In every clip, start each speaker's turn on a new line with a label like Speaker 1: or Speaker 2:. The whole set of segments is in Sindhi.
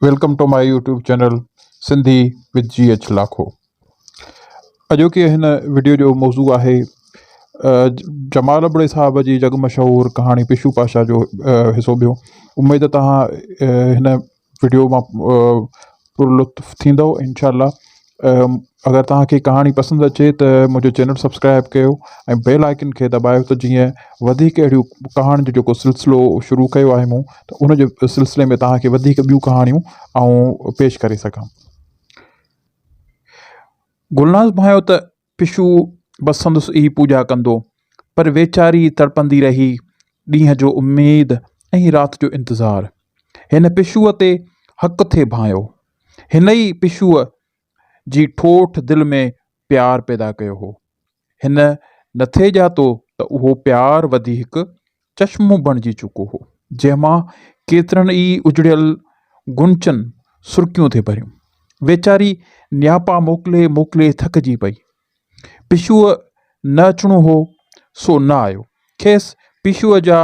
Speaker 1: Welcome to my YouTube channel Sindhi with G H Lakho. اڄوڪي هن وڊيو جو موضوع آهي جمال ابڙي صاحب جي جڳ مشهور ڪهاڻي پشو پاشا جو حصو ٻيو. اميد ته توهان هن وڊيو مان پر لطف ٿيندؤ انشاء الله. اگر توهان کي ڪهاڻي پسند اچي ته منهنجو چينل سبسڪرائب ڪيو ۽ بيل آئيڪن کي دٻايو ته جيئن وڌيڪ اهڙيون ڪهاڻين جو جيڪو سلسلو شروع ڪيو آهي مون ته ان جي سلسلي ۾ توهان کي وڌيڪ ٻيون ڪهاڻيون آئون پيش ڪري سگهان. گلناز ڀانيو ته پشو بس سندس ئي پوڄا ڪندو پر ويچاري تڙپندي رهي ڏينهن جو اميد ۽ رات جو انتظار. هن پشوء تي حق ٿي ڀانيو. هن ئي پشوء جي ٺوٺ دل ۾ پيار پيدا ڪيو هو. هن نٿي ڄاتو ته اهو پيار وڌي هڪ چشمو بڻجي چڪو هو، جنهن مان ڪيترن ئي اجڙيل گنچن سرڪيون ٿي ڀريون. ويچاري نياپا موڪلي موڪلي ٿڪجي پئي. پشوء نه اچڻو هو، سو نه آيو. کيس پشوء جا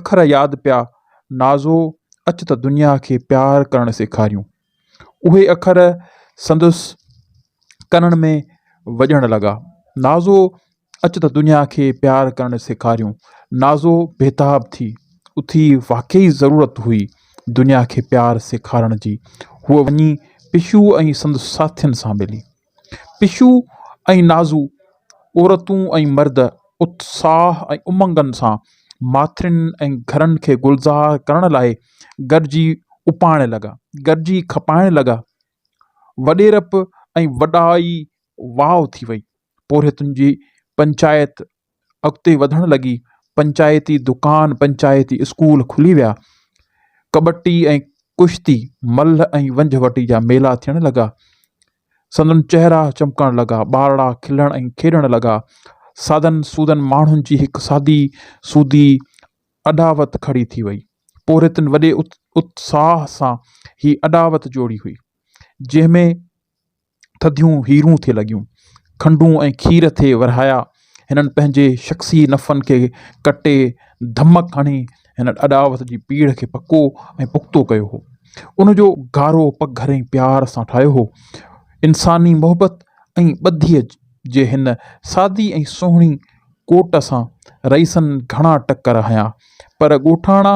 Speaker 1: اکر ياد پيا، نازو اچ ته دنيا کي پيار ڪرڻ سيکاريون. اهي اکر سندس ڪنن ۾ وڄڻ لڳا. نازو اچ ته دنيا کي پيار ڪرڻ سيکاريون. نازو بيتاب ٿي اٿي. واقعي ضرورت هئي دنيا کي پيار سيکارڻ جي. هوء وڃي پشوء ۽ سندس ساٿين سان ملي. پشو ۽ نازو، عورتون ۽ مرد اتساهه ۽ امنگن سان ماٿرين ۽ گهرن کي گلزار ڪرڻ لاء گڏجي اپائڻ لڳا، گڏجي کپائڻ لڳا. وڏيرپ ۽ وڏائي واء ٿي وئي. پورهيتن جي پنچائت اڳتي وڌڻ لڳي. پنچائتي دڪان، پنچائتي اسڪول کلي ويا. ڪٻٽي ۽ ڪشتي، ملهه ۽ ونجهه وٽي جا ميلا ٿيڻ لڳا. سندن چهرا چمڪڻ لڳا، ٻارڙا کلڻ ۽ کيڏڻ لڳا. سادن سودن ماڻهن جي هڪ سادي سودي اڏاوت کڙي ٿي وئي. پورهيتن وڏي اتساهه سان هي اڏاوت جوڙي هئي، جنهن ۾ ٿڌيون هيرون ٿي لڳيون، کنڊون ۽ کير ٿي ورهايا. هنن پنهنجي شخصي نفعن کي ڪٽي ڌمڪ هڻي هن اڏاوت جي پيڙهه کي پڪو ۽ پختو ڪيو هو. ان جو گارو پگهر ۽ پيار سان ٺاهيو هو. انساني محبت ۽ ٻڌيء جي هن سادي ۽ سهڻي ڪوٽ سان رئيسن گهڻا ٽڪر هنيا، پر ڳوٺاڻا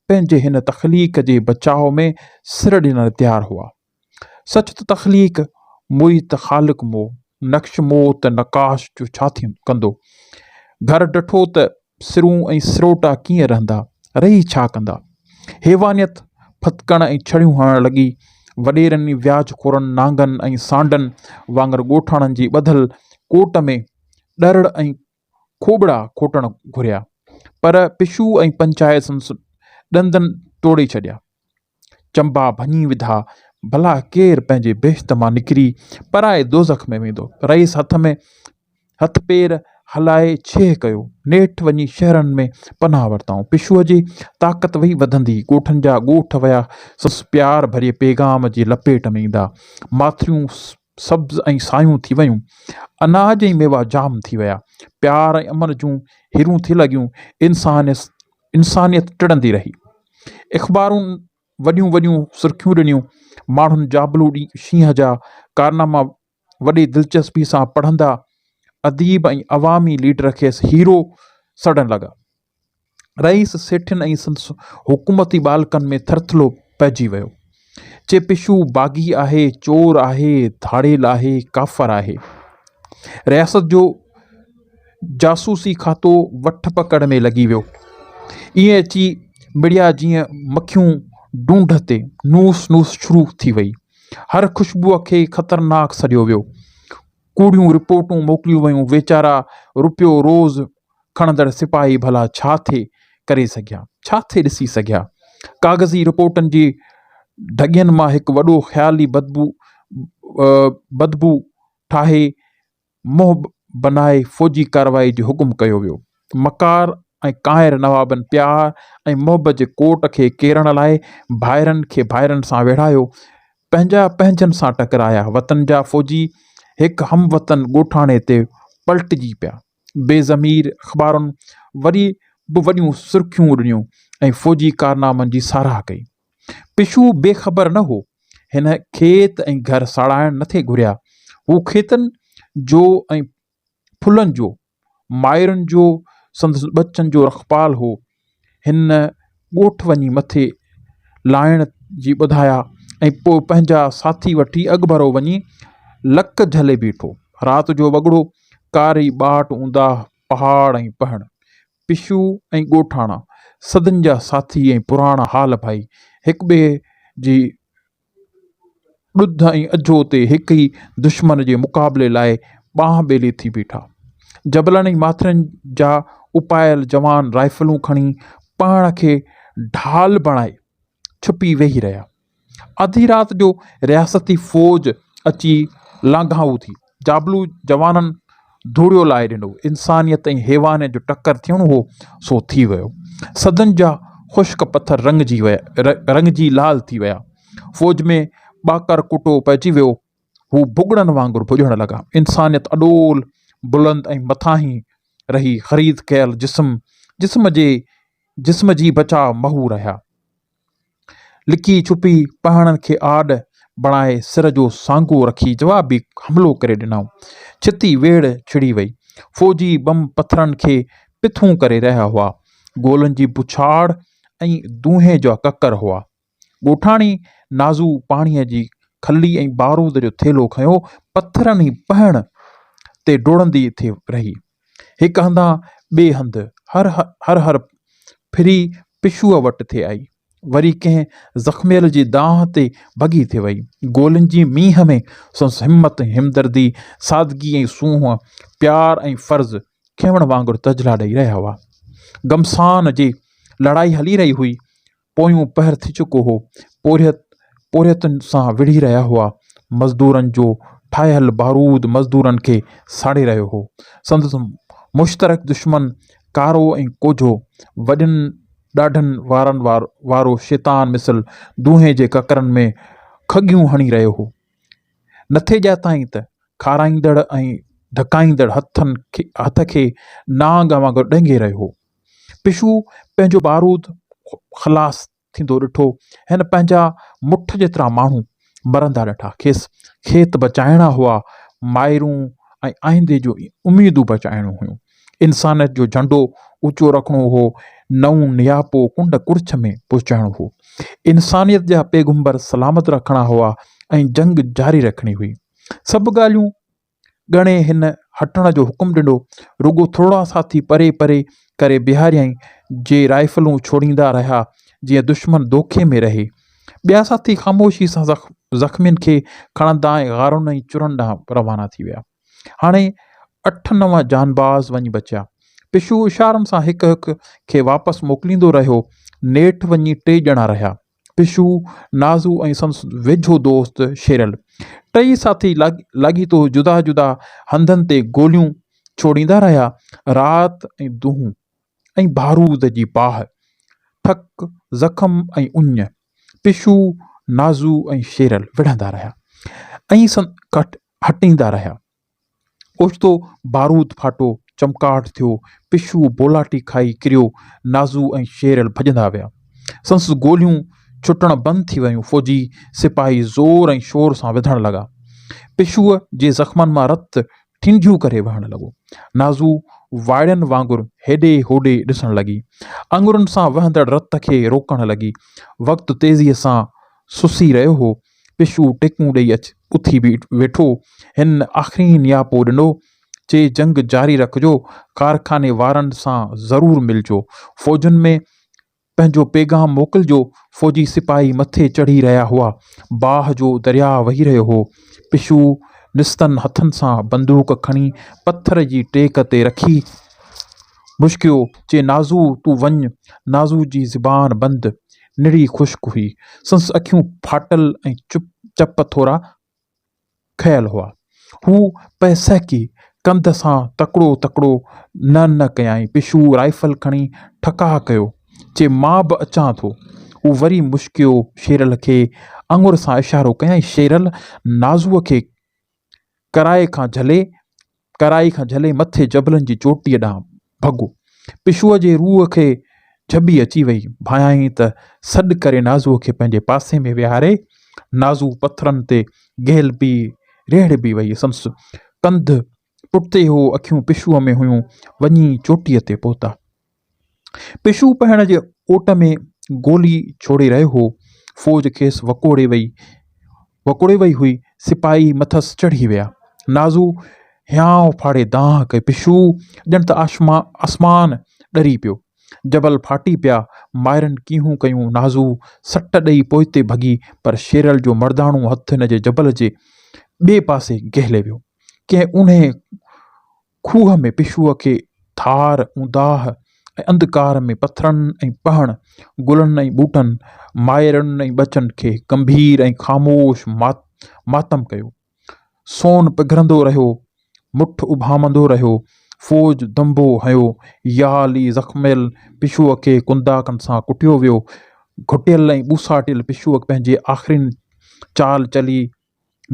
Speaker 1: پنهنجي هن تخليق جي بچاء ۾ سر ڏيڻ تيار هئا. سچ ته تخليق موئي ته خالق مئو، نقش مئو ته نقاش جو ڇا ڪندو؟ گهر ڊٺو ته سرون ۽ سروٽا ڪيئن رهندا، رهي ڇا ڪندا؟ حيوانيت ڦٿڪڻ ۽ ڇڙيون هڻڻ لڳي. وڏيرن، وياج خورن، نانگن ۽ سانڊن وانگر ڳوٺاڻن جي ٻڌل ڪوٽ ۾ ڏرڙ ۽ کوٻڙا کوٽڻ گهريا، پر پشو ۽ پنچائت سندس ڏندن ٽوڙي ڇڏيا. چنبا ڀڃي وڌا، ڀلا ڪير پنهنجي بهشت مان نڪري پرائي دوزخ ۾ ويندو؟ رئيس هٿ ۾ هٿ پير هلائي ڇيهه ڪيو. نيٺ وڃي شهرن ۾ پناهه ورتائون. پشوء جي طاقت وئي وڌندي. ڳوٺن جا ڳوٺ ويا سندس پيار ڀريي پيغام جي لپيٽ ۾ ايندا. ماٿريون سبز ۽ سايون ٿي ويون. اناج ۽ ميوا جام ٿي ويا. پيار ۽ امن جون هيرون ٿي لڳيون. انسانيت ٽڙندي رهي. اخبارن وڏيون وڏيون سرخيون ڏنيون. ماڻهن جابلو شينهن جا ڪارناما وڏي دلچسپي سان پڙهندا اديب ۽ عوامي ليڊر کيس هيرو سڏڻ لڳا. رئيس سيٺين ۽ سندس حڪومتي ٻالڪن ۾ ٿرٿلو پئجي ويو. چي پشو باغي آهي، چور آهي، ڌاڙيل آهي، ڪافر آهي. رياست جو جاسوسي کاتو وٺ پڪڙ ۾ لڳي ويو. ائين اچي مڙيا جيئن مکيون ڊونڍ تي نوس نوس شروع ٿي وئي. هر خوشبوء کي خطرناڪ سڏيو ويو. ڪوڙيون رپورٽون موڪليون ويون. ويچارا روپيو روز کڻندڙ سپاهي ڀلا ڇا ٿي ڪري سگهيا، ڇا ٿي ڏسي سگهيا. ڪاغذي رپورٽن جي ڍڳين مان هڪ وڏو خيالي بدبو بدبو ٺاهي منهن بنائي فوجي ڪارروائي جو حڪم ڪيو ويو. مڪار ۽ ڪانئر نوابن پيار ۽ محبت جي ڪوٽ کي ڪيرڻ لاء ڀائرن کي ڀائرن سان ويڙهايو، پنهنجا پنهنجن سان ٽڪرايا. وطن جا فوجي هڪ هم وطن ڳوٺاڻي تي پلٽجي پيا. بي ضمير اخبارن وري به وڏيون سرخيون ڏنيون ۽ فوجي ڪارنامن جي ساراهه ڪئي. پشو بي خبر نه هو. هن کيت ۽ گهر ساڙائڻ نٿي گهريا. هو کيتن جو ۽ ڦلن جو، مائرن جو، سندس ٻچن جو رکپال هو. هن ڳوٺ وڃي مٿي لائڻ جي ٻڌايا ۽ پوء پنهنجا ساٿي وٺي اڳڀرو وڃي لڪ جهلي بيٺو. رات جو وڳڙو، ڪاري ٻاٽ اونداهه، پهاڙ ۽ پهڻ، پشو ۽ ڳوٺاڻا، صدين جا ساٿي ۽ پراڻا حال ڀائي، هڪٻئي جي ڏڌ ۽ اجهو تي هڪ ئي دشمن جي مقابلي لاء ٻانهن ٻيلي ٿي بيٺا. جبلن ۽ ماٿرين جا اپايل جوان رائفلون کڻي پاڻ کي ڍال بڻائي ڇپي ويهي رهيا. اڌي رات جو رياستي فوج اچي لانگهائو ٿي. جابلو جوانن ڌوڙيو لائي ڏنو. انسانيت ۽ حيوانيت جو ٽڪر ٿيڻو هو، سو ٿي ويو. صدين جا خشڪ پٿر رڱجي ويا، رڱجي لال ٿي ويا. فوج ۾ ٻاڪر ڪٽو پئجي ويو. هو ڀڳڙن وانگر ڀڄڻ لڳا. انسانيت اڏول، بلند ۽ مٿاهين رهي. خريد ڪيل جسم، جسم جي جسم جي بچاء محو رهيا. لڪي ڇپي پهڻن کي آڏ بڻائي سر جو سانگو رکي جوابي حملو ڪري ڏنائون. ڇتي ويڙهه ڇڙي وئي. فوجي بم پٿرن کي پٿون ڪري رهيا هئا. گولن جي بڇاڙ ۽ دونهين جا ڪڪر هئا. ڳوٺاڻي نازو پاڻيء جي کلي ۽ بارود جو ٿيلهو کنيو پٿرن ۽ پهڻ تي ڊوڙندي ٿي رهي. هڪ هنڌان ٻئي هنڌ هر هر هر ڦري پشوء وٽ ٿي آئي. وري ڪنهن زخميل جي دانهن تي ڀڳي ٿي وئي. گولين جي مينهن ۾ سندس همت ۽ همدردي، سادگي ۽ سونهن، پيار ۽ فرض کينوڻ وانگر تجلا ڏئي رهيا هئا. گمسان جي لڙائي هلي رهي هئي. پويون پهر ٿي چڪو هو. پورهيت پورهيتن سان وڙهي رهيا هئا. مزدورن جو ٺاهيل بارود مزدورن کي ساڙي رهيو هو. سندس مشترڪ دشمن ڪارو ۽ ڪوجهو، وڏن ڏاڍن وارن وارو شيطان مثل دونهين جي ڪڪرن ۾ کڳيون هڻي رهيو هو. نٿي ڄاتائين ته کارائيندڙ ۽ ڍڪائيندڙ هٿ کي نانگ وانگر ڏنگي رهيو هو. پشو پنهنجو بارود خلاص ٿيندو ڏٺو. هن پنهنجا مٺ جيترا ماڻهو مرندا ڏٺا. کيس کيت بچائڻا هئا، مائرون ۽ آئيندي جون اميدون بچائڻيون هيون. انسانيت جو جهنڊو اوچو رکڻو هو، نئون نياپو ڪنڊ ڪڙڇ ۾ پهچائڻو هو. انسانيت جا پيغمبر سلامت رکڻا هئا ۽ جنگ جاري رکڻي هئي. سڀ ڳالهيون ڳڻي هن هٽڻ جو حڪم ڏنو. رڳو ٿورڙا ساٿي پري پري ڪري بيهاريائين، جي رائفلون ڇوڙيندا رهيا، جيئن دشمن دوکي ۾ رهي. ٻيا ساٿي خاموشي سان زخمين کي کڻندا ۽ غارن ۽ چرن ڏانهن روانا ٿي ويا. هاڻي اٺ نو جانباز وڃي بچيا. پشو اشارن سان هڪ هڪ کي واپس موڪليندو رهيو. نيٺ وڃي ٽي ڄڻا رهيا. پشو، نازو ۽ سندس ويجهو دوست شيرل. ٽئي ساٿي لاڳيتو جدا جدا هنڌن تي گوليون ڇوڙيندا رهيا. رات ۽ دونهون ۽ بارود جي باهه، ٿڪ، زخم ۽ اڃ. پشو، نازو ۽ شيرل وڙهندا رهيا ۽ هٽيندا رهيا. اوچتو بارود ڦاٽو، چمڪاٽ ٿيو، پشو بولاٽي کائي ڪريو، نازو ۽ شيرل ڀڄندا ويا. سندس گوليون ڇٽڻ بند ٿي ويون، فوجي سپاهي زور ۽ شور سان وڌڻ لڳا. پشوء جي زخمن مان رت ٺينڍيون ڪري وهڻ لڳو. نازو وائڙن وانگر هيڏي هوڏي ڏسڻ لڳي. آڱرين سان وهندڙ رت کي روڪڻ لڳي. وقت تيزيء سان سسي رهيو هو. پشو ٽيڪون ڏئي اٿي ويٺو. هن آخرين نياپو ڏنو، چي جنگ جاري رکجو، ڪارخاني وارن سان ضرور ملجو، فوجن ۾ پنهنجو پيغام موڪلجو. فوجي سپاهي مٿي چڙهي رهيا هئا. باهه جو درياهه وهي رهيو هو. پشو نستن هٿن سان بندوق کڻي پٿر جي ٽيڪ تي رکي مشڪيو، چي نازو تون وڃ. نازو جي زبان بند. نڙي خشڪ هئي. سندس اکيون ڦاٽل ۽ چپ ٿورا کنيل هئا. هو پئي سهڪي. ڪنڌ سان تڪڙو تڪڙو نه نه ڪيائين. پشو رائفل کڻي ٺڪاء ڪيو. چي مان به اچان ٿو. هو وري مشڪيو. شيرل کي آڱر سان اشارو ڪيائين. شيرل نازوء کي ڪرائي کان جهلي ڪرائي کان جهلي مٿي جبلن جي چوٽيء ڏانهن ڀڳو. پشوء جي روح کي جهٻي اچي وئي. ڀانيائين ته سڏ ڪري نازوء کي پنهنجي پاسي ۾ ويهاري نازو پٿرن تي گهلبي ريڙهبي وئي. سندس ڪنڌ پٺتي هو، اکيون پشوء ۾ هيون. وڃي چوٽيء تي پهتا. پشو پهڻ جي اوٽ ۾ گولي ڇوڙي رهيو هو. فوج کيس وڪوڙي وئي وڪوڙي وئي هئي. سپاهي مٿس چڙهي ويا. نازو هيانء ڦاڙي دانهن ڪئي، پشو! ڄڻ ته آسمان ڏري پيو. جبل ڦاٽي پيا. مائرن ڪيهون ڪيون. نازو سٽ ڏئي پوئتي ڀڳي، پر شيرل جو مرداڻو هٿ هن جي جبل جي ٻئي پاسي گهلي ويو. ڪنهن اونهي کوهه ۾ پشوء کي ٿار، اونداهه ۽ انڌڪار ۾ پٿرن ۽ پهڻ، گلن ۽ ٻوٽن، مائرن ۽ ٻچن کي گنڀير ۽ خاموش ماتم ڪيو. سون پگهرندو رهيو، مٺ اڀامندو رهيو، فوج دنبو هنيو، يال ئي زخميل پشوء کي ڪنداقن سان ڪٽيو ويو. گهٽيل ۽ ٻوساٽيل پشوء پنهنجي آخرين چال چلي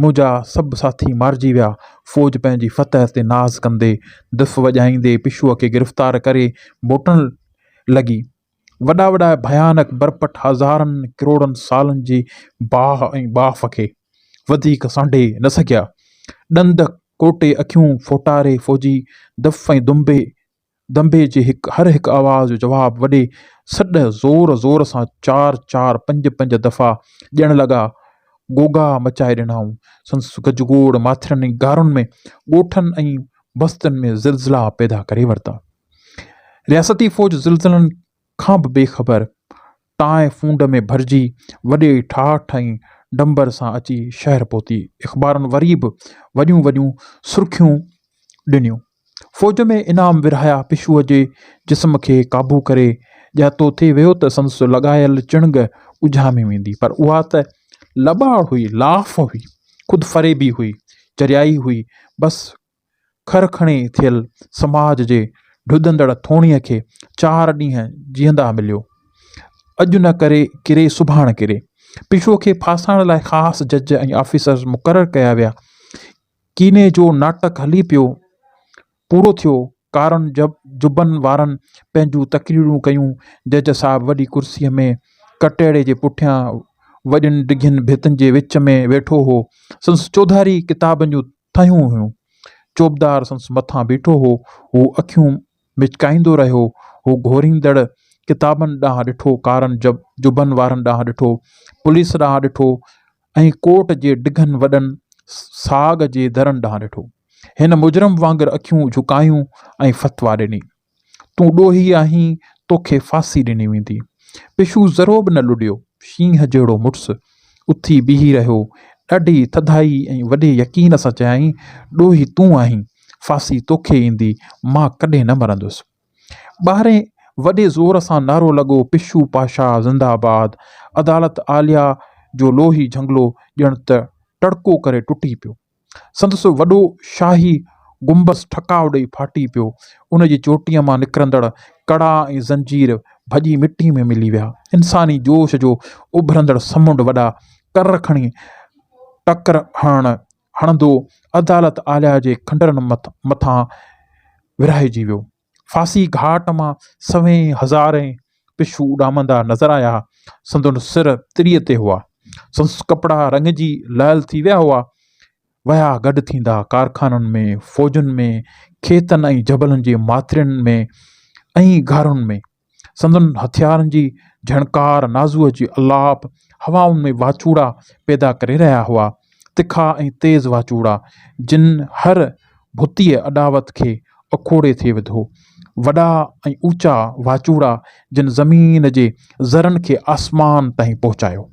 Speaker 1: منهنجا سڀ ساٿي مارجي ويا. فوج پنهنجي فتح تي ناز ڪندي، دف وڄائيندي پشوء کي گرفتار ڪري موٽڻ لڳي. وڏا وڏا ڀيانڪ برپٽ هزارن ڪروڙن سالن جي باهه ۽ ٻاڦ کي وڌيڪ سانڍي نه سگهيا. ڏند ڪوٽي اکيون ڦوٽاري فوجي دف ۽ دنبي دنبي جي هڪ هر هڪ آواز جو جواب وڏي سڏ زور زور سان چار چار پنج پنج دفعا ڏيڻ لڳا. غوغاء مچائي ڏنائون. سندس گجگوڙ ماٿرين ۽ غارن ۾ ڳوٺن ۽ بستين ۾ زلزلا پيدا ڪري ورتا. رياستي فوج زلزلن کان به بي خبر ٽانء ڦونڊ ۾ ڀرجي وڏي ٺاٺ ۽ ڊمبر سان اچي شهر پهتي. اخبارن وري به وڏيون وڏيون سرخيون ڏنيون. فوج ۾ انعام ورهايا. پشوء جي جسم کي قابو ڪري ڄاتو ٿي ويو ته سندس لڳايل چڻگ اجهامي ويندي. پر اها ته لٻاڙ هئي، لاف هئي، خود فريبي هئي، چريائي هئي. بس کر کڻي ٿيل سماج جي ڍدندڙ ٿوڻيء کي چار ڏينهن جيئندا مليو. اڄ نه ڪري ڪري سڀاڻ ڪري. پشوء کي ڦاسائڻ لاء خاص جج ۽ آفيسر مقرر ڪيا ويا. ڪيني جو ناٽڪ هلي پيو. پورو ٿيو. ڪارن جبن وارن پنهنجون تقريرون ڪيون. جج صاحب وڏي ڪرسيء ۾ ڪٽهڙي جي پٺيان وڏين ڊگهين ڀتين جي وچ ۾ ويٺو هو. سندس چوڌاري ڪتابن جون ٿانيون هيون. چوبدار سندس مٿان بيٺو هو. هو اکيون مچڪائيندو رهيو. هو گهوريندڙ ڪتابن ڏانهن ڏٺو، ڪارن جبن وارن ڏانهن ڏٺو، پوليس ڏانهن ڏٺو ۽ ڪورٽ جي ڊگهن وڏن ساڳ جي درن ڏانهن ڏٺو. هن مجرم وانگر اکيون جهڪايون ۽ فتويٰ ڏني. تون ڏوهي آهين، توکي ڦاسي ڏني ويندي. پشو ذرو به نه لڏيو. شينهن جهڙو مڙس اٿي بيهي رهيو. ڏاڍي ٿڌائي ۽ وڏي يقين سان چيائين، ڏوهي تون آهين، ڦاسي توکي ايندي، مان ڪڏهن نه مرندس. ٻاهرين وڏي زور سان نعرو لڳو، پشو پاشا زنده آباد! عدالت عاليه جو لوهي جهنگلو ڄڻ ته ٽڙڪو ڪري ٽٽي پيو. سندس وڏو شاهي گنبذ ٺڪاء ڏئي ڦاٽي پيو. ان جي چوٽيء مان نڪرندڙ ڪڙا ۽ زنجير ڀڄي مٽي ۾ ملي ويا. انساني جوش جو اڀرندڙ سمنڊ وڏا ڪر کڻي ٽڪر هڻڻ هڻندو عدالت عاليه جي کنڊرن مٿان ورهائجي ويو. ڦاسي گهاٽ مان سوين هزارين پشو اڏامندا نظر آيا. سندن سر تريء تي هئا. سندس ڪپڙا رڱجي لعل ٿي ويا هئا. ويا گڏ ٿيندا ڪارخانن ۾، فوجن ۾، کيتن ۽ جبلن جي ماٿرين ۾ ۽ غارن ۾. سندن هٿيارن جي جهڻڪار، نازوء جي الاپ هوائن ۾ واچوڙا پيدا ڪري رهيا هئا. تکا ۽ تيز واچوڙا، جن هر ڀتيء اڏاوت کي اکوڙي ٿي وڌو. وڏا ۽ اوچا واچوڙا، جن زمين جي ذرن کي آسمان تائين پهچايو.